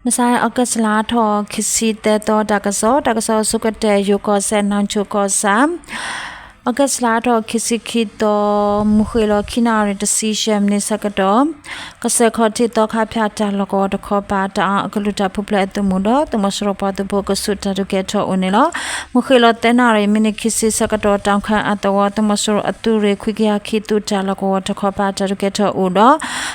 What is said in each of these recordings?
မုၢ်ဆါ August လါထီၣ်ခံဆံသၢသီ တၢ်ကစီၣ်, တၢ်ကစီၣ်အဆိကတၢၢ် ယိၤကီၢ်စဲၣ် နီၢ်ဆိကီၢ်ဆၣ်, August လါထီၣ်ခံဆံခံသီ မုၢ်ဃ့ၢ်လီၤခံနၣ်ရံၣ်တဆံယဲၢ်မံးနံးဆၢကတီၢ် ကစၢၢ်ခီၣ်ထံးသီခါဖၠၣ်တၢ်လီၢ်ကဝီၤတခီပၤ တအၣ်အကလုၢ်တၢ်ထူၣ်ဖျဲးအသုးမုၢ်ဒီး သုးမီၤစိရိၤပှၤသုးဖိကဆူးတၢ်ဒုးကဲထီၣ်အိၣ်န့ၣ်လီၤ. မုၢ်ဃ့ၢ်လီၤသၢနၣ်ရံၣ်မံးနံးခံဆံဆၢကတီၢ် တၢ်ခၢၣ်အသဝီ သုးမီၤစိရိၤအသုးရ့ၣ်ခွံကယၤခံသုးတၢ်လီၢ်ကဝီၤတခီပၤ တၢ်ဒုးကဲထီၣ်အိၣ်ဒီး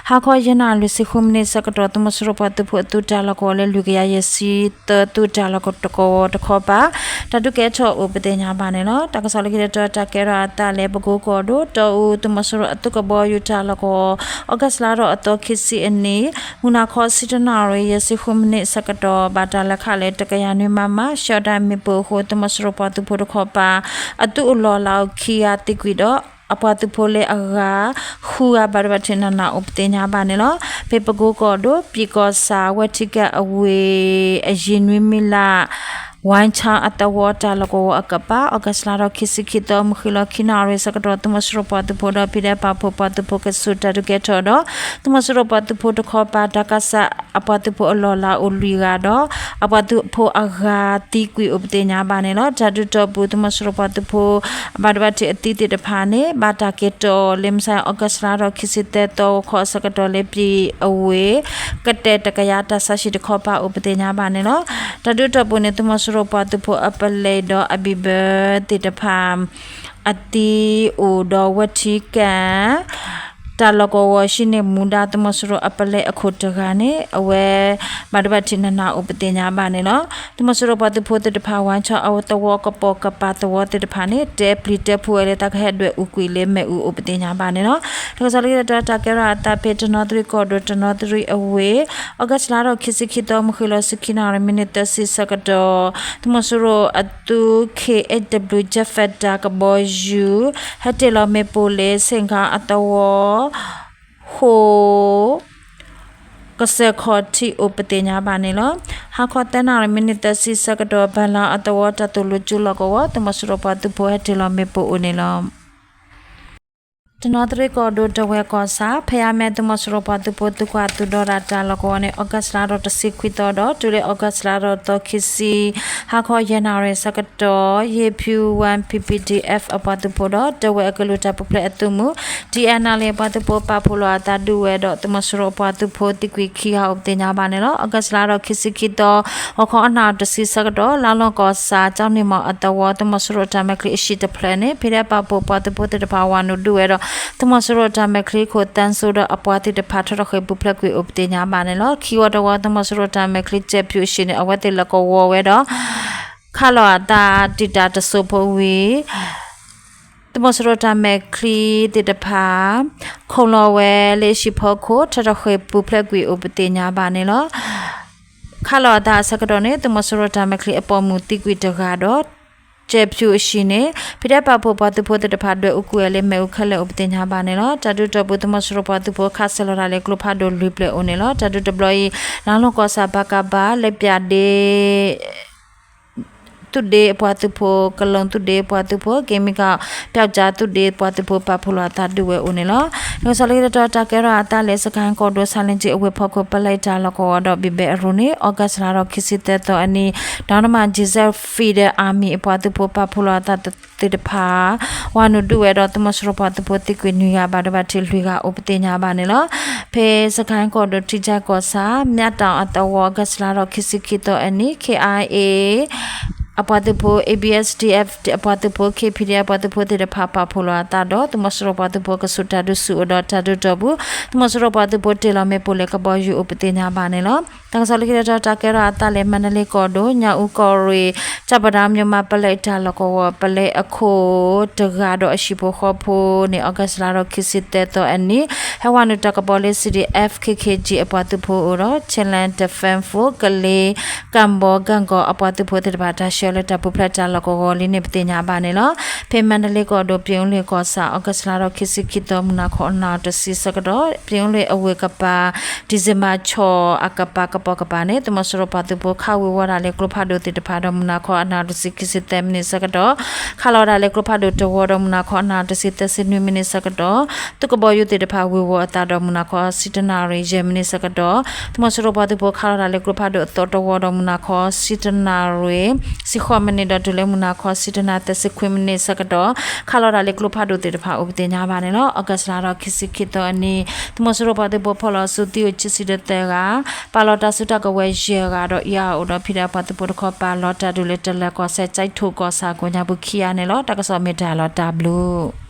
ဟါခီယဲၢ်နၣ်ရံၣ်လွံၢ်ဆံဃုမံးနံးဆၢကတီၢ် သုးမီၤစိရိၤပှၤသုးဖိအသုးတၢ်လီၢ်ကဝီၤလၢလွံၢ်ကယၤယဲၢ်ဆံသၢသုးတၢ်လီၢ်ကဝီၤတခီပၤ တၢ်ဒုးကဲထီၣ်အိၣ်ပသ့ၣ်ညါဘၣ်န့ၣ်လီၤ. တၢ်ကစီၣ်လၢခံတတီၤ တၢ်ကဲထီၣ်အသးလၢ ပကိကီၢ်ဒိၣ် တီအူ သုးမီၤစိရိၤအသုးကဘီယူၤတၢ်လီၢ်ကဝီၤ August လါထီၣ်အသီခံဆံအနံၤ မုၢ်နၤခီဆံတၢနၣ်ရံၣ် ယဲၢ်ဆံဃုမံးနံးဆၢကတီၢ် ဘၣ်တၢ်လဲၤခးလၢတကယၤနွံမမ ရှီၣ်ဒၣ်မ့ၣ်ပိၢ်အဃိ သုးမီၤစိရိၤပှၤသုးဖိတခီပၤ အသုးအိၣ်လီၢ်လၤအိၣ်ခံဂၤသံကွံာ်ဒီး အပှၤသုးဖိလၢအဂၤ ဃုဂၤဘၣ်ဒိဘၣ်ထံးနးနးအိၣ်ပသ့ၣ်ညါဘၣ်န့ၣ်လီၤ. ဖဲပကိကီၢ်ဒိၣ် ပံၣ်ကီၢ်ဆၣ် ဝဲၢ်ထံကၣ်အဝ့ၢ် အယံၤနွံမံလး ဝါဆၣ်အသဝီတၢ်လီၢ်ကဝီၤအကပၤ August လါထီၣ်ခံဆံခံသီ မုၢ်ဃ့ၢ်လီၤခံနၣ်ရံၣ်ဆၢကတီၢ် သုးမီၤစိရိၤပှၤသုးဖိဒီး ဖံးဒဲးပာ်ဖှိၣ် ပှၤသုးဖိကဆူးတၢ်ဒုးကဲထီၣ်ဒီး သုးမီၤစိရိၤပှၤသုးဖိတခီပၤ တၢ်ကးစၢ်အပှၤသုးဖိအလီၢ်လၤအိၣ်လွံၢ်ဂၤဒီး အပှၤသုးဖိအဂၤသံကွံာ်အိၣ်ပသ့ၣ်ညါဘၣ်န့ၣ်လီၤ. တၢ်ဒုးတီၢ်ပူၤ သုးမီၤစိရိၤပှၤသုးဖိ အဘၣ်ဒိဘၣ်ထံးအသံသ့ၣ်တဖၣ်န့ၣ် ဘၣ်တၢ်က့ၤတီၢ်လၢမုၢ်ဆါ August လါထီၣ်ခံဆံသၢသီ ဂီၤခီအဆၢကတီၢ်လၢ ပံၣ်အဝ့ၢ် ကတဲာ်တကယၤတၢ်ဆါဟံၣ်တခီပၤအိၣ်ပသ့ၣ်ညါဘၣ်န့ၣ်လီၤ. တၢ်ဒုးတီၢ်ပူၤန့ၣ် သုးမီၤစိရိၤပှၤသုးဖိအပလဲဒီးအဘံၣ်ဘၢသ့ၣ်တဖၣ် အသံအိၣ်ဒီးဝဲၢ်ထံကၣ် တၢ်လီၢ်ကဝီၤ ဟံးန့ၢ်မူဒါ သုးမီၤစိရိၤအပလဲအခိၣ်တဂၤန့ၣ် အဝဲ ဘၣ်ဒိဘၣ်ထံးနးနးအိၣ်ပသ့ၣ်ညါဘၣ်န့ၣ်လီၤ. သုးမီၤစိရိၤပှၤသုးဖိသ့ၣ်တဖၣ် ဝါဆီအသဝီကပိာ်ကပၤသဝီသ့ၣ်တဖၣ်န့ၣ် တဲပျံၤတဲဖုဝဲလၢ သးကဟဲဒွဲၣ်အူကွံာ်လၢမ့ၣ်အူအိၣ်ပသ့ၣ်ညါဘၣ်န့ၣ်လီၤ. တၢ်ကစီၣ်လၢခံတတီၤ တၢ်ကဲထီၣ်အသးဖဲတနီသရံၣ်ကီၢ်ဒိၣ် တနီသရံၣ်အဝ့ၢ် August လါထီၣ်ခံဆံခံသီ မုၢ်ဃ့ၢ်လီၤဆံခံနၣ်ရံၣ်မံးနံးသၢဆံဆၢကတီၢ် သုးမီၤစိရိၤအသုး ခ့ၣ်အဲၣ်ဒဘျုး Jet Fighter ကဘီယူၤ ဟဲတ့ၢ်လီၤမ့ၣ်ပိၢ်လၢ ဆ့ၣ်ကါအသဝီ ဃိ ကစၢၢ်ခီၣ်ထံးအိၣ်ပသ့ၣ်ညါဘၣ်န့ၣ်လီၤ. ဟါခီသၢနၣ်ရံၣ်မံးနံးသၢဆံဆၢကတီၢ် ဘၣ်လါအသဝီတၢ်သိၣ်လိကၠိလီၢ်ကဝီၤ သုးမီၤစိရိၤပှၤသုးဖိဟဲတ့ၢ်လီၤမ့ၣ်ပိၢ်အိၣ်န့ၣ်လီၤ. တနီသရံၣ်ကီၢ်ဒိၣ် တဝဲၢ်ကီၢ်ဆၣ် ဖဲအမဲ သုးမီၤစိရိၤပှၤသုးဖိသုးကွၢ်သုးဒီတၢ်လီၢ်ကဝီၤန့ၣ် August လါထီၣ်တဆံခွံသီဒီး တုၤလၢ August လါထီၣ်သီခံဆံ ဟါခီယဲၢ်နၣ်ရံၣ်ဆၢကတီၢ် ယ့ၣ်ဖၠူဝၣ် P P D F အပှၤသုးဖိဒီး တဝဲၢ်အကလုာ်တၢ်ပူၤဖျဲးအသုးမုၢ် T N L A အပှၤသုးဖိပာ်ဖှိၣ်လီၤအသးဒုးဝဲဒီး သုးမီၤစိရိၤအပှၤသုးဖိသံကွံာ်ခံဂၤအိၣ်ပသ့ၣ်ညါဘၣ်န့ၣ်လီၤ. August လါထီၣ်ခံဆံခံသီ ဂီၤခီအနၣ်တဆံဆၢကတီၢ် လါလီၢ်ကီၢ်ဆၣ် ကၠီနံၣ်မီၣ်အသဝီ သုးမီၤစိရိၤတၢ်မဲာ်ချံအဟံၣ်တဖျၢၣ်န့ၣ် ဖံးဒဲးပာ်ဖှိၣ်ပှၤသုးဖိသ့ၣ်တဖၣ်ဝၤနုာ်ဒုးဝဲဒီး သုးမီၤစိရိၤတၢ်မဲာ်ချံခိၣ်သၢစိဒီးအပှၤသ့ၣ်တဖၣ်ထီၣ်ထီၣ်ဃ့ၢ်ပူၤဖျဲးကွံာ်အိၣ်ပသ့ၣ်ညါဘၣ်န့ၣ်လီၤ. ခံဝီတဝီ သုးမီၤစိရိၤတၢ်မဲာ်ချံ Jet Fuel အဟံၣ်န့ၣ် အဝဲသ့ၣ်လီၢ်ကဝီၤဝဲဒီး ခးလီၤအသးတံာ်တာ်တစိၢ်ဖိဝံၤ သုးမီၤစိရိၤတၢ်မဲာ်ချံသ့ၣ်တဖၣ် ခိးလီၤဝဲလၢဟံၣ်ဖီခိၣ် ထီၣ်ထီၣ်ဃ့ၢ်ပူၤဖျဲးကွံာ်အိၣ်ပသ့ၣ်ညါဘၣ်န့ၣ်လီၤ. ခးလီၤအသးအဆၢကတီၢ်န့ၣ် သုးမီၤစိရိၤတၢ်မဲာ်ချံအပိာ်မုၣ်သံကွံာ်တဂၤဒီး Jet Fuel အဟံၣ်န့ၣ် ဖံးဒဲးပာ်ဖှိၣ်ပှၤသုးဖိသ့ၣ်တဖၣ်ဒွဲၣ်အူကွံာ်ဝဲလၢမ့ၣ်အူခဲလၢာ်အိၣ်ပသ့ၣ်ညါဘၣ်န့ၣ်လီၤ. တၢ်ဒုးတီၢ်ပူၤ သုးမီၤစိရိၤပှၤသုးဖိခးဆဲးလီၤတၢ်လၢကျိဖးဒိၣ်လွံၢ်ဖျၢၣ်အိၣ်န့ၣ်လီၤ. တၢ်ဒုးတဘျီအံၤ လါလီၢ်ကီၢ်ဆၣ် ဘၣ်ကးဘၣ် လၢပျၢ်ဒ့ သုးဒ့အပှၤသုးဖိ ကလိၤသုးဒ့အပှၤသုးဖိ က့မံကီၢ် ပျောက်ကျား သုးဒ့အပှၤသုးဖိ ပာ်ဖှိၣ်လီၤအသးဒုးဝဲအိၣ်န့ၣ်လီၤ. တၢ်ကစီၣ်လၢခံတတီၤ တၢ်ကဲထီၣ်အသးလၢ စကဲၣ်ကီၢ်ဒိၣ် ဆါလ့ကၠံအဝ့ၢ်ဖီခိၣ် ပလဲတၢ်လီၢ်ကဝီၤဒီး ဘံၣ်ဘဲအရူၢ်န့ၣ် August လါထီၣ်ခံဆံသၢသီအနံၤ ဒီနမၣ် Desert Federal Army အပှၤသုးဖိပာ်ဖှိၣ်လီၤအသးသ့ၣ်တဖၣ် ဝၤနုာ်ဒုးဝဲဒီး သုးမီၤစိရိၤပှၤသုးဖိသံကွံာ်နွံဂၤ ဘၣ်ဒိဘၣ်ထံးလွံၢ်ဂၤအိၣ်ပသ့ၣ်ညါဘၣ်န့ၣ်လီၤ. ဖဲစကဲၣ်ကီၢ်ဒိၣ် ထံကၠဲၣ်ကီၢ်ဆၣ် မၠၣ်တၣ်အသဝီ August လါထီၣ်ခံဆံခံသီအနံၤ K I A အပှၤသုးဖိ A B S D F အပှၤသုးဖိ K P D F အပှၤသုးဖိသ့ၣ်တဖၣ်ပာ်ဖှိၣ်လီၤအသးဒီး သုးမီၤစိရိၤပှၤသုးဖိကဆူးတၢ်ဒုးဆူၣ်အိၣ်ဒီး တၢ်ဒုးတီၢ်ပူၤ သုးမီၤစိရိၤပှၤသုးဖိတ့ၢ်လီၤမ့ၣ်ပိၢ်လၢကဘီယူၤအိၣ်ပသ့ၣ်ညါဘၣ်န့ၣ်လီၤ. တၢ်ကစီၣ်လၢခံတတီၤ တၢ်ကဲထီၣ်အသးလၢ မါဒလ့ကီၢ်ဒိၣ် ညၣ်အူကီၢ်ရ့ၣ် ကၠၣ်ပဒၣ် မၠိၣ်မးပလဲတၢ်လီၢ်ကဝီၤ ပလဲအခိၣ်တဂၤဒီးအဟံၣ်ဖိဃီဖိန့ၣ် August လါထီၣ်ခံဆံသၢသီအနံၤ ဟဲဝၤနုာ်တၢ်ကပီၤလၢ C D F K K G အပှၤသုးဖိအအိၣ်ဒီး Chinland Defense Force ကလ့ ကၣ်ဘီ ကၣ်ကီၢ် အပှၤသုးဖိသ့ၣ်တဖၣ်တၢ်ဆှၢ လၢတၢ်ပူၤဖျဲးတၢ်လီၢ်ကဝီၤလံန့ၣ် ပသ့ၣ်ညါဘၣ်န့ၣ်လီၤ. ဖဲမါဒလ့ကီၢ်ဒိၣ် ပၠ့ၣ်အူလ့ၣ်ကီၢ်ဆၣ် အီကူးလါဒီးခံဆံခံသီ မုၢ်နၤခီအနၣ်တဆံဆၢကတီၢ် ပၠ့ၣ်အူလ့ၣ်အဝ့ၢ်ကပၤ ဒံၣ်စ့ဘၢၣ် ဆီၣ်အကပၤကပိာ်ကပၤန့ၣ် သုးမီၤစိရိၤပှၤသုးဖိခးဝ့ၤဝီၤဒၣ်လၢကျိဖးဒိၣ်သ့ၣ်တဖၣ်ဒီး မုၢ်နၤခီအနၣ်တဆံခံဆံသၢမံးနံးဆၢကတီၢ် ခးလီၤဒၣ်လၢကျိဖးဒိၣ်တဝီဒီး မုၢ်နၤခီအနၣ်တဆံသၢဆံနွံမံးနံးဆၢကတီၢ် သုးကဘီယူၤသ့ၣ်တဖၣ်ဝ့ၤဝီၤအသးဒီး မုၢ်နၤခီဆံတနၣ်ရံၣ် ယဲၢ်မံးနံးဆၢကတီၢ် သုးမီၤစိရိၤပှၤသုးဖိခးလီၤဒၣ်လၢကျိဖးဒိၣ်အသီတဝီဒီး မုၢ်နၤခီဆံတနၣ်ရံၣ် ဆံဃိးမံးနံးဒီးတုၤလၢမုၢ်နၤခီဆံတနၣ်ရံၣ် သၢဆံခွံမံးနံးဆၢကတီၢ် ခးလီၤဒၣ်လၢကျိဖးဒိၣ်သ့ၣ်တဖၣ်အိၣ်ပသ့ၣ်ညါဘၣ်န့ၣ်လီၤ. အီကူးလါဒီးခံဆံခံသီအနံၤ သုးမီၤစိရိၤပှၤသုးဖိဖီၣ်လီၤစုသံအိၣ်ခံဆံတသၢဂၤ ပာ်လီၤတၢ်စုတၢ်ကဝဲၤယဲၢ်ဂၤဒီး အံၤအအိၣ်ဒီးဖံးဒဲးပှၤသုးဖိတခီပၤ လီၤတၢ်ဒုးလၢတလၢၤကီၢ်စဲၣ် ကၠဲးထိၣ်ကီၢ်ဆၣ်ကိးညါပူၤခံဂၤန့ၣ်လီၤ. တၢ်ကစီၣ်မ့ၢ်တၢ်လီၤတၢ်ဘျုး